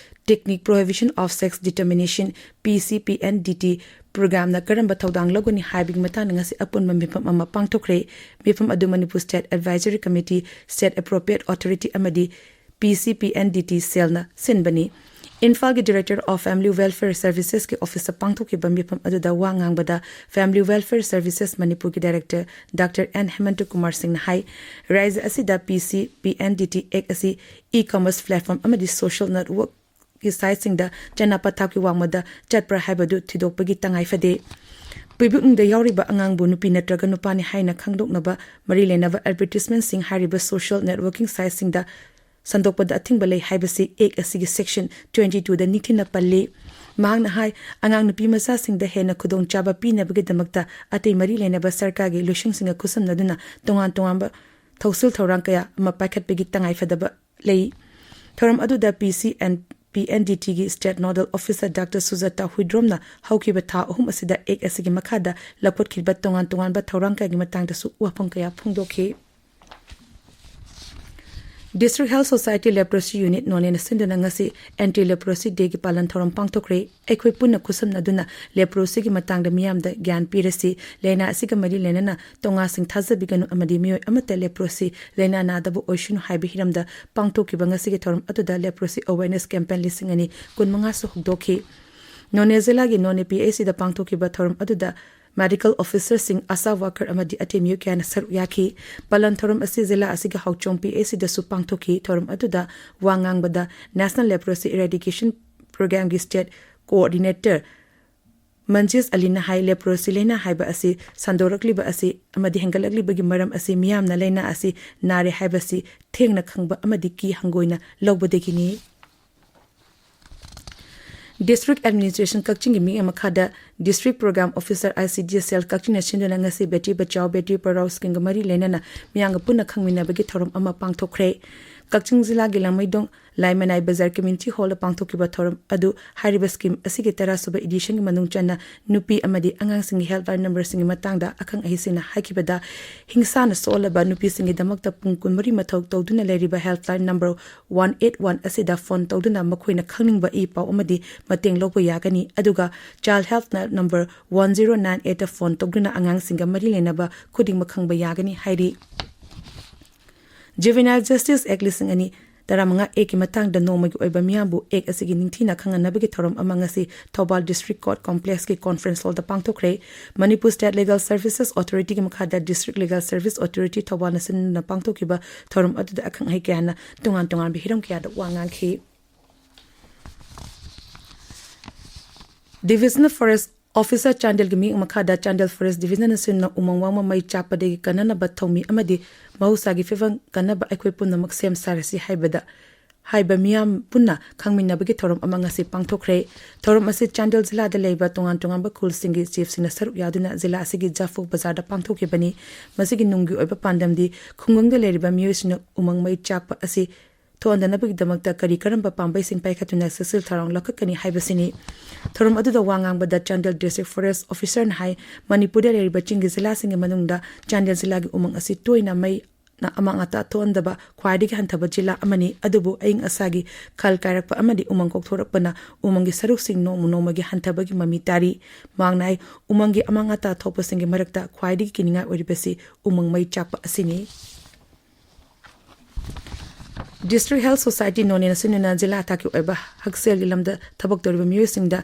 Technique Prohibition of Sex Determination, P C P N D T, programmeꯅ ꯀꯔꯝꯕ ꯊꯧꯗꯥꯡ ꯂꯧꯒꯅꯤ ꯍꯥꯏꯕꯒꯤ ꯃꯇꯥꯡꯗ ꯉꯁꯤ ꯑꯄꯨꯟꯕ ꯃꯤꯐꯝ ꯑꯃ ꯄꯥꯡꯊꯣꯛꯈ꯭ꯔꯦ꯫ ꯃꯤꯐꯝ ꯑꯗꯨ Manipur State Advisory Committee, State Appropriate Authority ꯑꯃꯗꯤ P C P N D T cellꯅ ꯁꯤꯟꯕꯅꯤ꯫ ꯏꯝꯐꯥꯜꯒꯤ Director of Family Welfare Servicesꯀꯤ officeꯇ ꯄꯥꯡꯊꯣꯛꯈꯤꯕ ꯃꯤꯐꯝ ꯑꯗꯨꯗ ꯋꯥ ꯉꯥꯡꯕꯗ Family Welfare Services ꯃꯅꯤꯄꯨꯔꯒꯤ Director ꯗꯥꯛꯇꯔ ꯑꯦꯟ ꯍꯦꯃꯟꯇ ꯀꯨꯃꯥꯔ ꯁꯤꯡꯅ ꯍꯥꯏ, ꯔꯥꯖ꯭ꯌ ꯑꯁꯤꯗ P C P N D T Act ꯑꯁꯤ e-commerce platform ꯑꯃꯗꯤ social networkꯀꯤ siteꯁꯤꯡꯗ ꯆꯠꯅ ꯄꯊꯥꯞꯀꯤ ꯋꯥꯡꯃꯗ ꯆꯠꯄ꯭ꯔꯥ ꯍꯥꯏꯕꯗꯨ ꯊꯤꯗꯣꯛꯄꯒꯤ ꯇꯉꯥꯏ ꯐꯗꯦ꯫ ꯄꯣꯛꯅꯨꯡꯗ ꯌꯥꯎꯔꯤꯕ ꯑꯉꯥꯡꯕꯨ ꯅꯨꯄꯤ ꯅꯠꯇ꯭ꯔꯒ ꯅꯨꯄꯥꯅꯤ ꯍꯥꯏꯅ ꯈꯪꯗꯣꯛꯅꯕ ꯃꯔꯤ ꯂꯩꯅꯕ advertisementꯁꯤꯡ ꯍꯥꯏꯔꯤꯕ social networking sitesꯁꯤꯡꯗ ꯁꯟꯗꯣꯛꯄꯗ ꯑꯊꯤꯡꯕ ꯂꯩ ꯍꯥꯏꯕꯁꯤ Act ꯑꯁꯤꯒꯤ section twenty twoꯗ ꯅꯤꯡꯊꯤꯅ ꯄꯜꯂꯤ꯫ ꯃꯍꯥꯛꯅ ꯍꯥꯏ, ꯑꯉꯥꯡ ꯅꯨꯄꯤ ꯃꯆꯥꯁꯤꯡꯗ ꯍꯦꯟꯅ ꯈꯨꯗꯣꯡꯆꯥꯕ ꯄꯤꯅꯕꯒꯤꯗꯃꯛꯇ ꯑꯇꯩ ꯃꯔꯤ ꯂꯩꯅꯕ ꯁꯔꯀꯥꯔꯒꯤ ꯂꯨꯆꯤꯡꯁꯤꯡꯒ ꯈꯨꯠꯁꯝꯅꯗꯨꯅ ꯇꯣꯉꯥꯟ ꯇꯣꯉꯥꯟꯕ ꯊꯧꯁꯤꯜ ꯊꯧꯔꯥꯡ ꯀꯌꯥ ꯑꯃ ꯄꯥꯏꯈꯠꯄꯒꯤ ꯇꯉꯥꯏ ꯐꯗꯕ ꯂꯩ꯫ ꯊꯧꯔꯝ ꯑꯗꯨꯗ P C and P N D ꯇꯤꯒꯤ State Nodal Officer Doctor Sujata Huidromꯅ ꯍꯧꯈꯤꯕ ꯊꯥ ꯑꯍꯨꯝ ꯑꯁꯤꯗ Act ꯑꯁꯤꯒꯤ ꯃꯈꯥꯗ ꯂꯧꯈꯠꯈꯤꯕ ꯇꯣꯉꯥꯟ ꯇꯣꯉꯥꯟꯕ ꯊꯧꯔꯥꯡ ꯀꯌꯥꯒꯤ ꯃꯇꯥꯡꯗꯁꯨ ꯋꯥꯐꯝ ꯀꯌꯥ ꯐꯣꯡꯗꯣꯛꯈꯤ꯫ District Health Society Leprosy Unit ꯅꯣꯅꯦꯅ ꯁꯤꯟꯗꯨꯅ ꯉꯁꯤ Anti Leprosy Dayꯒꯤ ꯄꯥꯂꯟ ꯊꯧꯔꯝ ꯄꯥꯡꯊꯣꯛꯈ꯭ꯔꯦ꯫ ꯑꯩꯈꯣꯏ ꯄꯨꯟꯅ ꯈꯨꯠꯁꯝꯅꯗꯨꯅ leprosyꯒꯤ ꯃꯇꯥꯡꯗ ꯃꯤꯌꯥꯝꯗ ꯒ꯭ꯌꯥꯟ ꯄꯤꯔꯁꯤ, ꯂꯥꯏꯅꯥ ꯑꯁꯤꯒ ꯃꯔꯤ ꯂꯩꯅꯅ ꯇꯣꯉꯥꯁꯤꯡ ꯊꯥꯖꯕꯤꯒꯅꯨ ꯑꯃꯗꯤ ꯃꯤꯑꯣꯏ ꯑꯃꯠꯇ leprosy ꯂꯥꯏꯅꯥ ꯅꯥꯗꯕ ꯑꯣꯏꯁꯅꯨ ꯍꯥꯏꯕ ꯍꯤꯔꯝꯗ ꯄꯥꯡꯊꯣꯛꯈꯤꯕ ꯉꯁꯤꯒꯤ ꯊꯧꯔꯝ ꯑꯗꯨꯗ Leprosy Awareness Campaign ꯂꯤꯁꯤꯡ ꯑꯅꯤ ꯀꯨꯟꯃꯉꯥꯁꯨ ꯍꯧꯗꯣꯛꯈꯤ꯫ ꯅꯣꯅꯦ ꯖꯤꯂꯥꯒꯤ ꯅꯣꯅꯦ ꯄꯤ ꯑꯩꯆ ꯁꯤꯗ ꯄꯥꯡꯊꯣꯛꯈꯤꯕ ꯊꯧꯔꯝ ꯑꯗꯨꯗ medical officerꯁꯤꯡ, ꯑꯥꯁꯥ worker ꯑꯃꯗꯤ ꯑꯇꯩ ꯃꯤꯑꯣꯏ ꯀꯌꯥꯅ ꯁꯔꯨꯛ ꯌꯥꯈꯤ꯫ ꯄꯥꯂꯟ ꯊꯧꯔꯝ ꯑꯁꯤ ꯖꯤꯂꯥ ꯑꯁꯤꯒꯤ ꯍꯥꯎꯆꯣꯡ ꯄꯤ ꯑꯩꯆ ꯁꯤꯗꯁꯨ ꯄꯥꯡꯊꯣꯛꯈꯤ꯫ ꯊꯧꯔꯝ ꯑꯗꯨꯗ ꯋꯥ ꯉꯥꯡꯕꯗ National Leprosy Eradication Programmeꯒꯤ State Coordinator ꯃꯟꯖꯤꯁ ꯑꯂꯤꯅ ꯍꯥꯏ, leprosy ꯂꯥꯏꯅꯥ ꯍꯥꯏꯕ ꯑꯁꯤ ꯁꯟꯗꯣꯔꯛꯂꯤꯕ ꯑꯁꯤ ꯑꯃꯗꯤ ꯍꯦꯟꯒꯠꯂꯛꯂꯤꯕꯒꯤ ꯃꯔꯝ ꯑꯁꯤ ꯃꯤꯌꯥꯝꯅ ꯂꯥꯏꯅꯥ ꯑꯁꯤ ꯅꯥꯔꯦ ꯍꯥꯏꯕꯁꯤ ꯊꯦꯡꯅ ꯈꯪꯕ ꯑꯃꯗꯤ ꯀꯤ ꯍꯪꯒꯣꯏꯅ ꯂꯧꯕꯗꯒꯤꯅꯤ꯫ District Administration ꯀꯛꯆꯤꯡꯒꯤ ꯃꯤꯠꯌꯦꯡ ꯃꯈꯥꯗ District Program Officer I C D S Cell ꯀꯛꯆꯤꯡꯅ ꯁꯤꯟꯗꯨꯅ ꯉꯁꯤ Beti Bachao Beti Padhao Schemeꯒ ꯃꯔꯤ ꯂꯩꯅꯅ ꯃꯤꯌꯥꯝꯒ ꯄꯨꯟꯅ ꯈꯪꯃꯤꯟꯅꯕꯒꯤ ꯊꯧꯔꯝ ꯑꯃ ꯄꯥꯡꯊꯣꯛꯈ꯭ꯔꯦ꯫ ꯀꯛꯆꯤꯡ ꯖꯤꯂꯥꯒꯤ ꯂꯥꯡꯃꯩꯗꯣꯡ ꯂꯥꯏꯃꯅꯥꯏ ꯕꯖꯥꯔ community hallꯗ ꯄꯥꯡꯊꯣꯛꯈꯤꯕ ꯊꯧꯔꯝ ꯑꯗꯨ ꯍꯥꯏꯔꯤꯕ scheme ꯑꯁꯤꯒꯤ ꯇꯔꯥꯁꯨꯕ editionꯒꯤ ꯃꯅꯨꯡ ꯆꯟꯅ ꯅꯨꯄꯤ ꯑꯃꯗꯤ ꯑꯉꯥꯡꯁꯤꯡꯒꯤ helpline numberꯁꯤꯡꯒꯤ ꯃꯇꯥꯡꯗ ꯑꯈꯪ ꯑꯍꯩꯁꯤꯡꯅ ꯍꯥꯏꯈꯤꯕꯗ, ꯍꯤꯡꯁꯥꯅ ꯁꯣꯛꯍꯜꯂꯕ ꯅꯨꯄꯤꯁꯤꯡꯒꯤꯗꯃꯛꯇ ꯄꯨꯡ ꯀꯨꯟꯃꯔꯤ ꯃꯊꯧ ꯇꯧꯗꯨꯅ ꯂꯩꯔꯤꯕ helpline number one eight one ꯑꯁꯤꯗ phone ꯇꯧꯗꯨꯅ ꯃꯈꯣꯏꯅ ꯈꯪꯅꯤꯡꯕ ꯏ ꯄꯥꯎ ꯑꯃꯗꯤ ꯃꯇꯦꯡ ꯂꯧꯕ ꯌꯥꯒꯅꯤ꯫ ꯑꯗꯨꯒ Child Helpline number one zero nine eightꯇ phone ꯇꯧꯗꯨꯅ ꯑꯉꯥꯡꯁꯤꯡꯒ ꯃꯔꯤ ꯂꯩꯅꯕ ꯈꯨꯗꯤꯡꯃꯛ ꯈꯪꯕ ꯌꯥꯒꯅꯤ ꯍꯥꯏꯔꯤ꯫ Juvenile Justice Act ꯂꯤꯁꯤꯡ ꯑꯅꯤ ꯇꯔꯥꯃꯉꯥ Actꯀꯤ ꯃꯇꯥꯡꯗ ꯅꯣꯡꯃꯒꯤ ꯑꯣꯏꯕ ꯃꯤꯌꯥꯝꯕꯨ Act ꯑꯁꯤꯒꯤ ꯅꯤꯡꯊꯤꯅ ꯈꯪꯍꯟꯅꯕꯒꯤ ꯊꯧꯔꯝ ꯑꯃ ꯉꯁꯤ Thoubal District Court Complexꯀꯤ conference hallꯗ ꯄꯥꯡꯊꯣꯛꯈ꯭ꯔꯦ꯫ Manipur State Legal Services Authorityꯒꯤ ꯃꯈꯥꯗ District Legal Service Authority ꯊꯧꯕꯥꯜꯅ ꯁꯤꯟꯗꯨꯅ ꯄꯥꯡꯊꯣꯛꯈꯤꯕ ꯊꯧꯔꯝ ꯑꯗꯨꯗ ꯑꯈꯪ ꯑꯍꯩ ꯀꯌꯥꯅ ꯇꯣꯉꯥꯟ ꯇꯣꯉꯥꯟꯕ ꯍꯤꯔꯝ ꯀꯌꯥꯗ ꯋꯥ ꯉꯥꯡꯈꯤ꯫ Divisional Forest Officer ꯆꯥꯟꯗꯦꯜꯒꯤ ꯃꯤꯠꯌꯦꯡ ꯃꯈꯥꯗ Chandel Forest Divisionꯅ ꯁꯤꯟꯅ ꯎꯃꯪ ꯋꯥꯃꯪ ꯃꯩ ꯆꯥꯛꯄꯗꯒꯤ ꯀꯟꯅꯅꯕ ꯊꯧꯃꯤ ꯑꯃꯗꯤ ꯃꯍꯧꯁꯥꯒꯤ ꯐꯤꯕꯝ ꯀꯟꯅꯕ ꯑꯩꯈꯣꯏ ꯄꯨꯝꯅꯃꯛ ꯁꯦꯝ ꯁꯥꯔꯁꯤ ꯍꯥꯏꯕꯗ ꯍꯥꯏꯕ ꯃꯤꯌꯥꯝ ꯄꯨꯟꯅ ꯈꯪꯃꯤꯟꯅꯕꯒꯤ ꯊꯧꯔꯝ ꯑꯃ ꯉꯁꯤ ꯄꯥꯡꯊꯣꯛꯈ꯭ꯔꯦ꯫ ꯊꯧꯔꯝ ꯑꯁꯤ ꯆꯥꯟꯗꯦꯜ ꯖꯤꯂꯥꯗ ꯂꯩꯕ ꯇꯣꯉꯥꯟ ꯇꯣꯉꯥꯟꯕ ꯈꯨꯜꯁꯤꯡꯒꯤ chiefꯁꯤꯡꯅ ꯁꯔꯨꯛ ꯌꯥꯗꯨꯅ ꯖꯤꯂꯥ ꯑꯁꯤꯒꯤ ꯖꯥꯐꯨ ꯕꯖꯥꯔꯗ ꯄꯥꯡꯊꯣꯛꯈꯤꯕꯅꯤ꯫ ꯃꯁꯤꯒꯤ ꯅꯨꯡꯒꯤ ꯑꯣꯏꯕ ꯄꯥꯟꯗꯝꯗꯤ ꯈꯨꯡꯒꯪꯗ ꯂꯩꯔꯤꯕ ꯃꯤꯑꯣꯏꯁꯤꯡꯅ ꯎꯃꯪ ꯃꯩ ꯆꯥꯛꯄ ꯑꯁꯤ ꯊꯣꯛꯍꯟꯗꯅꯕꯒꯤꯗꯃꯛꯇ ꯀꯔꯤ ꯀꯔꯝꯕ ꯄꯥꯝꯕꯩꯁꯤꯡ ꯄꯥꯏꯈꯠꯇꯨꯅ ꯆꯦꯛꯁꯤꯜ ꯊꯧꯔꯥꯡ ꯂꯧꯈꯠꯀꯅꯤ ꯍꯥꯏꯕꯁꯤꯅꯤ꯫ ꯊꯧꯔꯝ ꯑꯗꯨꯗ ꯋꯥ ꯉꯥꯡꯕꯗ ꯆꯥꯟꯗꯦꯜ District Forest Officerꯅ ꯍꯥꯏ, ꯃꯅꯤꯄꯨꯔꯗ ꯂꯩꯔꯤꯕ ꯆꯤꯡꯒꯤ ꯖꯤꯂꯥꯁꯤꯡꯒꯤ ꯃꯅꯨꯡꯗ ꯆꯥꯟꯗꯦꯜ ꯖꯤꯂꯥꯒꯤ ꯎꯃꯪ ꯑꯁꯤ ꯇꯣꯏꯅ ꯃꯩ ꯑꯃꯥꯡ ꯑꯇꯥ ꯊꯣꯛꯍꯟꯗꯕ ꯈ꯭ꯋꯥꯏꯗꯒꯤ ꯍꯟꯊꯕ ꯖꯤꯂꯥ ꯑꯃꯅꯤ꯫ ꯑꯗꯨꯕꯨ ꯑꯏꯪ ꯑꯁꯥꯒꯤ ꯈꯜ ꯀꯥꯏꯔꯛꯄ ꯑꯃꯗꯤ ꯎꯃꯪ ꯀꯣꯛꯊꯣꯔꯛꯄꯅ ꯎꯃꯪꯒꯤ ꯁꯔꯨꯛꯁꯤꯡ ꯅꯣꯡꯃ ꯅꯣꯡꯃꯒꯤ ꯍꯟꯊꯕꯒꯤ ꯃꯃꯤ ꯇꯥꯔꯤ꯫ ꯃꯍꯥꯛꯅ ꯍꯥꯏ, ꯎꯃꯪꯒꯤ ꯑꯃꯥꯡ ꯑꯇꯥ ꯊꯣꯛꯄꯁꯤꯡꯒꯤ ꯃꯔꯛꯇ ꯈ꯭ꯋꯥꯏꯗꯒꯤ ꯀꯤꯅꯤꯡꯉꯥꯏ ꯑꯣꯏꯔꯤꯕꯁꯤ ꯎꯃꯪ ꯃꯩ ꯆꯥꯛꯄ ꯑꯁꯤꯅꯤ꯫ District Health Society ꯅꯣꯅꯦꯅ ꯁꯤꯟꯗꯨꯅ ꯖꯤꯂꯥ ꯊꯥꯛꯀꯤ ꯑꯣꯏꯕ ꯍꯛꯁꯦꯜꯒꯤ ꯂꯝꯗ ꯊꯕꯛ ꯇꯧꯔꯤꯕ ꯃꯤꯑꯣꯏꯁꯤꯡꯗ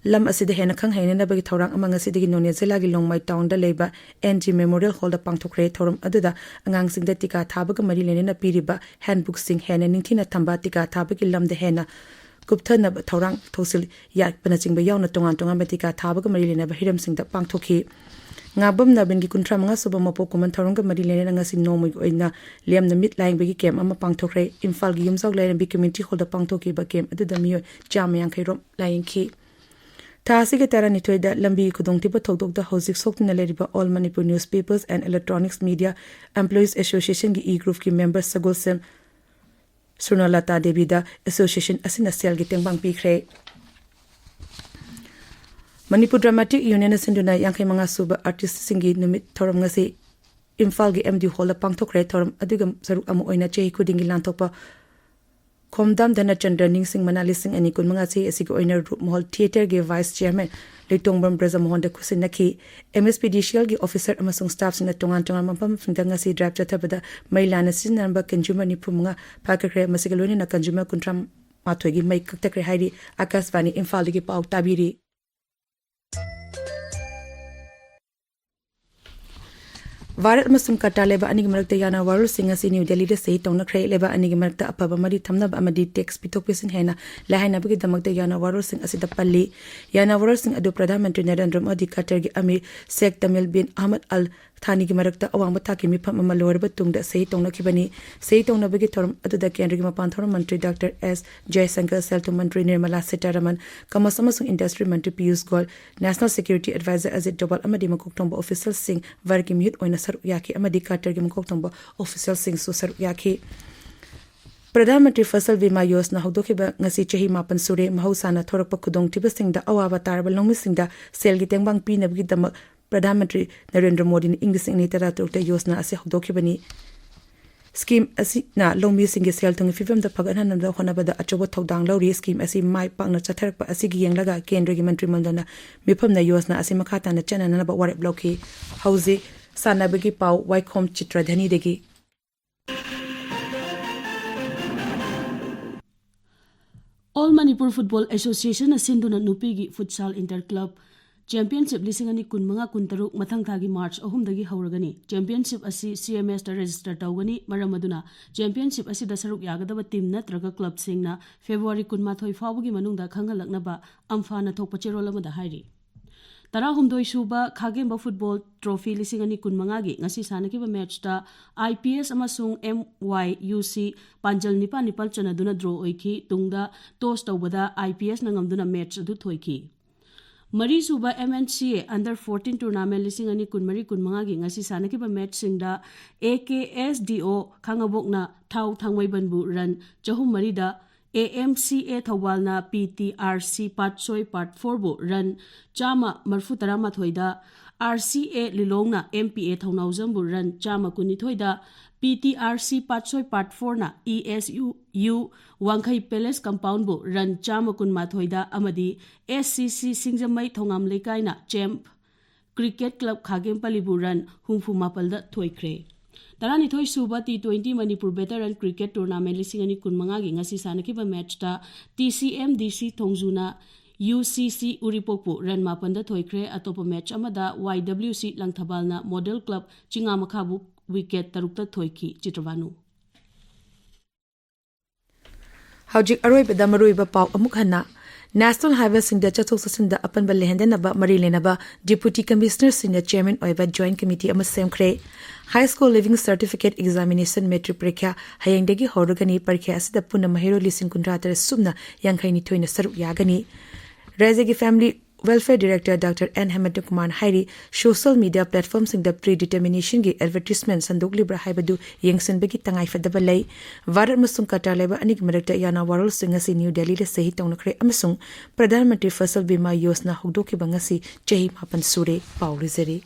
ꯂꯝ ꯑꯁꯤꯗ ꯍꯦꯟꯅ ꯈꯪ ꯍꯩꯅꯅꯕꯒꯤ ꯊꯧꯔꯥꯡ ꯑꯃ ꯉꯁꯤꯗꯒꯤ ꯅꯣꯅꯦ ꯖꯤꯂꯥꯒꯤ ꯂꯣꯡꯃꯥꯏ ꯇꯥꯎꯟꯗ ꯂꯩꯕ N G Memorial Hallꯗ ꯄꯥꯡꯊꯣꯛꯈ꯭ꯔꯦ꯫ ꯊꯧꯔꯝ ꯑꯗꯨꯗ ꯑꯉꯥꯡꯁꯤꯡꯗ ꯇꯤꯀꯥ ꯊꯥꯕꯒ ꯃꯔꯤ ꯂꯩꯅꯅ ꯄꯤꯔꯤꯕ handbookꯁꯤꯡ ꯍꯦꯟꯅ ꯅꯤꯡꯊꯤꯅ ꯊꯝꯕ, ꯇꯤꯀꯥ ꯊꯥꯕꯒꯤ ꯂꯝꯗ ꯍꯦꯟꯅ ꯀꯨꯞꯊꯅꯕ ꯊꯧꯔꯥꯡ ꯊꯧꯁꯤꯜ ꯌꯥꯠꯄꯅꯆꯤꯡꯕ ꯌꯥꯎꯅ ꯇꯣꯉꯥꯟ ꯇꯣꯉꯥꯟꯕ ꯇꯤꯀꯥ ꯊꯥꯕꯒ ꯃꯔꯤ ꯂꯩꯅꯕ ꯍꯤꯔꯝꯁꯤꯡꯗ ꯄꯥꯡꯊꯣꯛꯈꯤ꯫ ꯉꯥꯕꯝ ꯅꯕꯤꯟꯒꯤ ꯀꯨꯟꯊ꯭ꯔꯥ ꯃꯉꯥ ꯁꯨꯕ ꯃꯄꯣꯛ ꯀꯨꯝꯑꯣꯟ ꯊꯧꯔꯝꯒ ꯃꯔꯤ ꯂꯩꯅꯅ ꯉꯁꯤ ꯅꯣꯡꯃꯒꯤ ꯑꯣꯏꯅ ꯂꯦꯝꯅ ꯃꯤꯠ ꯂꯥꯌꯦꯡꯕꯒꯤ ꯀꯦꯝꯞ ꯑꯃ ꯄꯥꯡꯊꯣꯛꯈ꯭ꯔꯦ꯫ ꯏꯝꯐꯥꯜꯒꯤ ꯌꯨꯝꯖꯥꯎ ꯂꯥꯏꯔꯦꯝꯕꯤ ꯀꯝꯃ꯭ꯌꯨꯅꯤꯇꯤ ꯍꯣꯜꯗ ꯄꯥꯡꯊꯣꯛꯈꯤꯕ ꯀꯦꯝꯞ ꯑꯗꯨꯗ ꯃꯤꯑꯣꯏ ꯆꯥꯝꯃ ꯌꯥꯡꯈꯩ ꯔꯣꯝ ꯂꯥꯌꯦꯡꯈꯤ꯫ ꯊꯥ ꯑꯁꯤꯒꯤ ꯇꯔꯥꯅꯤꯊꯣꯏꯗ ꯂꯝꯕꯤꯒꯤ ꯈꯨꯗꯣꯡꯊꯤꯕ ꯊꯧꯗꯣꯛꯇ ꯍꯧꯖꯤꯛ ꯁꯣꯛꯇꯨꯅ ꯂꯩꯔꯤꯕ All Manipur Newspapers and Electronics Media Employees Associationꯒꯤ E groupꯀꯤ member Sagolsem ꯁ꯭ꯔꯨꯅꯂꯇꯥ ꯗꯦꯕꯤꯗ association ꯑꯁꯤꯅ ꯁꯦꯜꯒꯤ ꯇꯦꯡꯕꯥꯡ ꯄꯤꯈ꯭ꯔꯦ꯫ ꯃꯅꯤꯄꯨꯔ Dramatic Unionꯅ ꯁꯤꯟꯗꯨꯅ ꯌꯥꯡꯈꯩ ꯃꯉꯥ ꯁꯨꯕ ꯑꯥꯔꯇꯤꯁꯁꯤꯡꯒꯤ ꯅꯨꯃꯤꯠ ꯊꯧꯔꯝ ꯉꯁꯤ ꯏꯝꯐꯥꯜꯒꯤ M D Hallꯗ ꯄꯥꯡꯊꯣꯛꯈ꯭ꯔꯦ꯫ ꯊꯧꯔꯝ ꯑꯗꯨꯒꯤ ꯁꯔꯨꯛ ꯑꯃ ꯑꯣꯏꯅ ꯆꯍꯤ ꯈꯨꯗꯤꯡꯒꯤ ꯂꯥꯟꯊꯣꯛꯄ ꯈꯣꯝꯗꯥꯝ ꯙꯅꯆꯟꯗ꯭ꯔ ꯅꯤꯡꯁꯤꯡ ꯃꯅꯥ ꯂꯤꯁꯤꯡ ꯑꯅꯤ ꯀꯨꯟꯃꯉꯥ ꯆꯍꯤ ꯑꯁꯤꯒꯤ ꯑꯣꯏꯅ ꯔꯨꯞꯃꯍꯜ ꯊꯤꯌꯦꯇꯔꯒꯤ vice chairman ꯂꯩꯇꯣꯡꯕꯝ ꯕ꯭ꯔꯖꯃꯣꯍꯟꯗ ꯈꯨꯠꯁꯤꯟꯅꯈꯤ꯫ MSPDCLꯒꯤ officer ꯑꯃꯁꯨꯡ staffꯁꯤꯡꯅ ꯇꯣꯉꯥꯟ ꯇꯣꯉꯥꯟꯕ ꯃꯐꯝꯁꯤꯡꯗ ꯉꯁꯤ drive ꯆꯠꯊꯕꯗ ꯃꯩ ꯂꯥꯟꯅ ꯁꯤꯖꯤꯟꯅꯔꯝꯕ consumer ꯅꯤꯐꯨ ꯃꯉꯥ ꯐꯥꯈ꯭ꯔꯦ꯫ ꯃꯁꯤꯒ ꯂꯣꯏꯅꯅ consumer ꯀꯨꯟꯊ꯭ꯔꯥ ꯃꯥꯊꯣꯏꯒꯤ ꯃꯩ ꯀꯛꯊꯈ꯭ꯔꯦ ꯍꯥꯏꯔꯤ꯫ ꯑꯀꯥꯁꯕꯥꯅꯤ ꯏꯝꯐꯥꯜꯗꯒꯤ ꯄꯥꯎ ꯇꯥꯕꯤꯔꯤ꯫ ꯚꯥꯔꯠ ꯑꯃꯁꯨꯡ ꯀꯇꯥꯔ ꯂꯩꯕꯥꯛ ꯑꯅꯤꯒꯤ ꯃꯔꯛꯇ ꯌꯥꯅ ꯋꯥꯔꯣꯜꯁꯤꯡ ꯑꯁꯤ ꯅ꯭ꯌꯨ ꯗꯦꯜꯂꯤꯗ ꯁꯍꯤ ꯇꯧꯅꯈ꯭ꯔꯦ꯫ ꯂꯩꯕꯥꯛ ꯑꯅꯤꯒꯤ ꯃꯔꯛꯇ ꯑꯐꯕ ꯃꯔꯤ ꯊꯝꯅꯕ ꯑꯃꯗꯤ tax ꯄꯤꯊꯣꯛ ꯄꯤꯁꯤꯟ ꯍꯦꯟꯅ ꯂꯥꯏꯍꯟꯅꯕꯒꯤꯗꯃꯛꯇ ꯌꯥꯅ ꯋꯥꯔꯣꯜꯁꯤꯡ ꯑꯁꯤꯗ ꯄꯜꯂꯤ꯫ ꯌꯥꯅ ꯋꯥꯔꯣꯜꯁꯤꯡ ꯑꯗꯨ ꯄ꯭ꯔꯙꯥꯟ ꯃꯟꯇ꯭ꯔꯤ ꯅꯔꯦꯟꯗ꯭ꯔ ꯃꯣꯗꯤ, ꯀꯇꯔꯒꯤ ꯑꯃꯤꯔ ꯁꯦꯈ ꯇꯃꯤꯝ ꯕꯤꯟ ꯑꯍꯃꯗ ꯑꯜ ꯊꯥꯅꯤꯒꯤ ꯃꯔꯛꯇ ꯑꯋꯥꯡꯕ ꯊꯥꯛꯀꯤ ꯃꯤꯐꯝ ꯑꯃ ꯂꯣꯏꯔꯕ ꯇꯨꯡꯗ ꯁꯍꯤ ꯇꯧꯅꯈꯤꯕꯅꯤ꯫ ꯁꯍꯤ ꯇꯧꯅꯕꯒꯤ ꯊꯧꯔꯝ ꯑꯗꯨꯗ ꯀꯦꯟꯗ꯭ꯔꯒꯤ ꯃꯄꯥꯟ ꯊꯧꯔꯝ ꯃꯟꯇ꯭ꯔꯤ ꯗꯥꯛꯇꯔ ꯑꯦꯁ ꯖꯌꯁꯪꯀꯔ, ꯁꯦꯜ ꯊꯨꯝ ꯃꯟꯇ꯭ꯔꯤ ꯅꯤꯔꯃꯂꯥ ꯁꯤꯇꯥꯔꯥꯃꯟ, commerce ꯑꯃꯁꯨꯡ industry ꯃꯟꯇ꯭ꯔꯤ Piyush Goyal, national security advisor Ajit ꯗꯣꯚꯥꯜ ꯑꯃꯗꯤ ꯃꯀꯣꯛ ꯊꯣꯡꯕ officialꯁꯤꯡ ꯚꯥꯔꯠꯀꯤ ꯃꯤꯍꯨꯠ ꯑꯣꯏꯅ ꯁꯔꯨꯛ ꯌꯥꯈꯤ ꯑꯃꯗꯤ ꯀꯇꯔꯒꯤ ꯃꯀꯣꯛ ꯊꯣꯡꯕ officialꯁꯤꯡꯁꯨ ꯁꯔꯨꯛ ꯌꯥꯈꯤ꯫ ꯄ꯭ꯔꯙꯥꯟ ꯃꯟꯇ꯭ꯔꯤ ꯐꯁꯜ ꯕꯤꯃꯥ ꯌꯣꯖꯅꯥ ꯍꯧꯗꯣꯛꯈꯤꯕ ꯉꯁꯤ ꯆꯍꯤ ꯃꯥꯄꯟ ꯁꯨꯔꯦ꯫ ꯃꯍꯧꯁꯥꯅ ꯊꯣꯔꯛꯄ ꯈꯨꯗꯣꯡꯊꯤꯕꯁꯤꯡꯗ ꯑꯋꯥꯕ ꯇꯥꯔꯕ ꯂꯧꯃꯤꯁꯤꯡꯗ ꯁꯦꯜꯒꯤ ꯇꯦꯡꯕꯥꯡ ꯄꯤꯅꯕꯒꯤꯗꯃꯛ ꯄ꯭ꯔꯙꯥꯟ ꯃꯟꯇ꯭ꯔꯤ ꯅꯔꯦꯟꯗ꯭ꯔ ꯃꯣꯗꯤꯅ ꯏꯪ ꯂꯤꯁꯤꯡ ꯑꯅꯤ ꯇꯔꯥꯇꯔꯨꯛꯇ ꯌꯣꯖꯅꯥ ꯑꯁꯤ ꯍꯧꯗꯣꯛꯈꯤꯕꯅꯤ꯫ ꯁ꯭ꯀꯤꯝ ꯑꯁꯤꯅ ꯂꯧꯃꯤꯁꯤꯡꯒꯤ ꯁꯦꯜ-ꯊꯨꯝꯒꯤ ꯐꯤꯕꯝꯗ ꯐꯒꯠꯍꯟꯅꯕ ꯍꯣꯠꯅꯕꯗ ꯑꯆꯧꯕ ꯊꯧꯗꯥꯡ ꯂꯧꯔꯤ꯫ ꯁ꯭ꯀꯤꯝ ꯑꯁꯤ ꯃꯥꯏ ꯄꯥꯛꯅ ꯆꯠꯊꯔꯛꯄ ꯑꯁꯤꯒꯤ ꯌꯦꯡꯂꯒ ꯀꯦꯟꯗ꯭ꯔꯒꯤ ꯃꯟꯇ꯭ꯔꯤ ꯃꯟꯗꯜꯅ ꯃꯤꯐꯝꯅ ꯌꯣꯖꯅꯥ ꯑꯁꯤ ꯃꯈꯥ ꯇꯥꯅ ꯆꯠꯅꯅꯕ ꯋꯥꯔꯦꯞ ꯂꯧꯈꯤ꯫ ꯍꯧꯖꯤꯛ ꯁꯥꯟꯅꯕꯒꯤ ꯄꯥꯎ꯫ ꯋꯥꯏꯈꯣꯝ ꯆꯤꯇ꯭ꯔꯙꯅꯤꯗꯒꯤ꯫ All Manipur Football Association ꯅ ꯁꯤꯟꯗꯨꯅ ꯅꯨꯄꯤꯒꯤ ꯐꯨꯠꯁꯥꯜ ꯏꯟꯇꯔ ꯀ꯭ꯂꯕ ꯆꯦꯝꯄꯤꯌꯟꯁꯤꯞ ꯂꯤꯁꯤꯡ ꯑꯅꯤ ꯀꯨꯟꯃꯉꯥ ꯀꯨꯟꯇꯔꯨꯛ ꯃꯊꯪ ꯊꯥꯒꯤ ꯃꯥꯔꯆ ꯑꯍꯨꯝꯗꯒꯤ ꯍꯧꯔꯒꯅꯤ꯫ ꯆꯦꯝꯄꯤꯌꯟꯁꯤꯞ ꯑꯁꯤ ꯁꯤ ꯑꯦꯝ ꯑꯦꯁꯇ ꯔꯦꯖꯤꯁꯇꯔ ꯇꯧꯒꯅꯤ꯫ ꯃꯔꯝ ꯑꯗꯨꯅ ꯆꯦꯝꯄꯤꯌꯟꯁꯤꯞ ꯑꯁꯤꯗ ꯁꯔꯨꯛ ꯌꯥꯒꯗꯕ ꯇꯤꯝ ꯅꯠꯇ꯭ꯔꯒ ꯀ꯭ꯂꯕꯁꯤꯡꯅ ꯐꯦꯕ꯭ꯔꯨꯋꯥꯔꯤ ꯀꯨꯟꯃꯥꯊꯣꯏ ꯐꯥꯎꯕꯒꯤ ꯃꯅꯨꯡꯗ ꯈꯪꯍꯜꯂꯛꯅꯕ ꯑꯝꯐꯥꯅ ꯊꯣꯛꯄ ꯆꯦꯔꯣꯜ ꯑꯃꯗ ꯍꯥꯏꯔꯤ꯫ ꯇꯔꯥꯍꯨꯝꯗꯣꯏ ꯁꯨꯕ ꯈꯥꯒꯦꯝꯕ ꯐꯨꯠꯕꯣꯜ ꯇ꯭ꯔꯣꯐꯤ ꯂꯤꯁꯤꯡ ꯑꯅꯤ ꯀꯨꯟꯃꯉꯥꯒꯤ ꯉꯁꯤ ꯁꯥꯟꯅꯈꯤꯕ ꯃꯦꯠꯆꯇ ꯑꯥꯏ ꯄꯤ ꯑꯦꯁ ꯑꯃꯁꯨꯡ ꯑꯦꯝ ꯋꯥꯏ ꯌꯨ ꯁꯤ ꯄꯥꯟꯖꯜ ꯅꯤꯄꯥꯜ ꯅꯤꯄꯥꯜ ꯆꯟꯅꯗꯨꯅ ꯗ꯭ꯔꯣ ꯑꯣꯏꯈꯤ꯫ ꯇꯨꯡꯗ ꯇꯣꯁ ꯇꯧꯕꯗ ꯑꯥꯏ ꯄꯤ ꯑꯦꯁꯅ ꯉꯝꯗꯨꯅ ꯃꯦꯠꯆ ꯑꯗꯨ ꯊꯣꯏꯈꯤ꯫ ꯃꯔꯤꯁꯨꯕ ꯑꯦꯝ ꯑꯦꯟ ꯁꯤ ꯑꯦ ꯑꯟꯗꯔ ꯐꯣꯔꯇꯤꯟ ꯇꯨꯔꯅꯥꯃꯦꯟ ꯂꯤꯁꯤꯡ ꯑꯅꯤ ꯀꯨꯟꯃꯔꯤ ꯀꯨꯟꯃꯉꯥꯒꯤ ꯉꯁꯤ ꯁꯥꯟꯅꯈꯤꯕ ꯃꯦꯠꯆꯁꯤꯡꯗ ꯑꯦ ꯀꯦ ꯑꯦꯁ ꯗꯤ ꯑꯣ ꯈꯥꯉꯕꯣꯛꯅ ꯊꯥꯎ ꯊꯥꯡꯃꯩꯕꯟꯕꯨ ꯔꯟ ꯆꯍꯨꯝ ꯃꯔꯤꯗ, A M C A ꯊꯧꯕꯥꯜꯅ P T R C Patsoi part ꯐꯣꯔꯕꯨ run ꯆꯥꯝꯃ ꯃꯔꯤꯐꯨ ꯇꯔꯥꯃꯥꯊꯣꯏꯗ, ꯑꯥꯔ ꯁꯤ ꯑꯦ ꯂꯤꯂꯣꯡꯅ ꯑꯦꯝ ꯄꯤ ꯑꯦ ꯊꯧꯅꯥꯎꯖꯝꯕꯨ ꯔꯟ ꯆꯥꯝꯃ ꯀꯨꯟꯅꯤꯊꯣꯏꯗ, ꯄꯤ T R C Patsoi part ꯐꯣꯔꯅ E S U U Wangkhei palace ꯀꯝꯄꯥꯎꯟꯕꯨ ꯔꯟ ꯆꯥꯝꯃ ꯀꯨꯟꯃꯥꯊꯣꯏꯗ ꯑꯃꯗꯤ S C C Singjamei Thongam ꯂꯩꯀꯥꯏꯅ ꯆꯦꯝꯞ ꯀ꯭ꯔꯤꯀꯦꯠ ꯀ꯭ꯂꯕ ꯈꯥꯒꯦꯝꯄꯜꯂꯤꯕꯨ ꯔꯟ ꯍꯨꯝꯐꯨ ꯃꯥꯄꯜꯗ ꯊꯣꯏꯈ꯭ꯔꯦ꯫ ꯇꯔꯥꯅꯤꯊꯣꯏ ꯁꯨꯕ T twenty Manipur veteran cricket tournament ꯂꯤꯁꯤꯡ ꯑꯅꯤ ꯀꯨꯟꯃꯉꯥꯒꯤ ꯉꯁꯤ ꯁꯥꯟꯅꯈꯤꯕ ꯃꯦꯠꯆꯇ ꯇꯤ ꯁꯤ ꯑꯦꯝ ꯗꯤ ꯁꯤ ꯊꯣꯡꯖꯨꯅ ꯌꯨ ꯁꯤ ꯁꯤ ꯎꯔꯤꯄꯣꯛꯄꯨ ꯔꯟ ꯃꯥꯄꯟꯗ ꯊꯣꯏꯈ꯭ꯔꯦ꯫ ꯑꯇꯣꯞꯄ ꯃꯦꯠꯆ ꯑꯃꯗ ꯋꯥꯏ ꯗꯕ꯭ꯂꯤꯎ ꯁꯤ ꯂꯪꯊꯕꯥꯜꯅ ꯃꯣꯗꯦꯜ ꯀ꯭ꯂꯕ ꯆꯤꯉꯥꯃꯈꯥꯕꯨ ꯋꯤꯀꯦꯠ ꯇꯔꯨꯛꯇ ꯊꯣꯏꯈꯤ꯫ ꯆꯤꯇ꯭ꯔꯚꯥꯅꯨ꯫ ꯍꯧꯖꯤꯛ ꯑꯔꯣꯏꯕꯗ ꯃꯔꯨꯑꯣꯏꯕ ꯄꯥꯎ ꯑꯃꯨꯛ ꯍꯟꯅ꯫ ꯅꯦꯁꯅꯦꯜ ꯍꯥꯏꯋꯦꯁꯤꯡꯗ ꯆꯠꯊꯣꯛ ꯆꯠꯁꯤꯟꯗ ꯑꯄꯟꯕ ꯂꯩꯍꯟꯗꯅꯕ ꯃꯔꯤ ꯂꯩꯅꯕ ꯗꯤꯄꯨꯇꯤ ꯀꯃꯤꯁꯅꯔꯁꯤꯡꯅ ꯆꯤꯌꯔꯃꯦꯟ ꯑꯣꯏꯕ ꯖꯣꯏꯟꯠ ꯀꯃꯤꯇꯤ ꯑꯃ ꯁꯦꯝꯈ꯭ꯔꯦ꯫ High school leaving certificate examination matric ꯄꯔꯤꯈ꯭ꯌꯥ ꯍꯌꯦꯡꯗꯒꯤ ꯍꯧꯔꯒꯅꯤ꯫ ꯄꯔꯤꯈ꯭ꯌꯥ ꯑꯁꯤꯗ ꯄꯨꯟꯅ ꯃꯍꯩꯔꯣꯏ ꯂꯤꯁꯤꯡ ꯀꯨꯟꯊ꯭ꯔꯥ ꯇꯔꯦꯠ ꯁꯨꯞꯅ ꯌꯥꯡꯈꯩ ꯅꯤꯊꯣꯏꯅ ꯁꯔꯨꯛ ꯌꯥꯒꯅꯤ꯫ ꯔꯥꯖ꯭ꯌꯒꯤ family Welfare Director Doctor N Hemant Kumar ꯍꯥꯏꯔꯤ, social media platformꯁꯤꯡꯗ predeterminationꯒꯤ advertisement ꯁꯟꯗꯣꯛꯂꯤꯕ꯭ꯔꯥ ꯍꯥꯏꯕꯗꯨ ꯌꯦꯡꯁꯤꯟꯕꯒꯤ ꯇꯉꯥꯏꯐꯗꯕ ꯂꯩ꯫ ꯚꯥꯔꯠ ꯑꯃꯁꯨꯡ ꯀꯇꯥꯔ ꯂꯩꯕꯥꯛ ꯑꯅꯤꯒꯤ ꯃꯔꯛꯇ ꯌꯥꯅ ꯋꯥꯔꯣꯜꯁꯤꯡ ꯑꯁꯤ ꯅ꯭ꯌꯨ ꯗꯦꯜꯂꯤꯗ ꯁꯍꯤ ꯇꯧꯅꯈ꯭ꯔꯦ ꯑꯃꯁꯨꯡ ꯄ꯭ꯔꯙꯥꯟ ꯃꯟꯇ꯭ꯔꯤ ꯐꯁꯜ ꯕꯤꯃꯥ ꯌꯣꯖꯅꯥ ꯍꯧꯗꯣꯛꯈꯤꯕ ꯉꯁꯤ ꯆꯍꯤ ꯃꯥꯄꯟ ꯁꯨꯔꯦ꯫ ꯄꯥꯎ ꯂꯣꯏꯖꯔꯦ꯫